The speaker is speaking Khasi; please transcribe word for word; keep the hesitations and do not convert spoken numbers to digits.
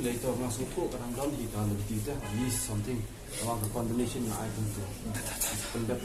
Later nga sngewthuh ka dang don hi ka lynti te, miss something. Ka long ka combination nga ai kumtu. Pyndep.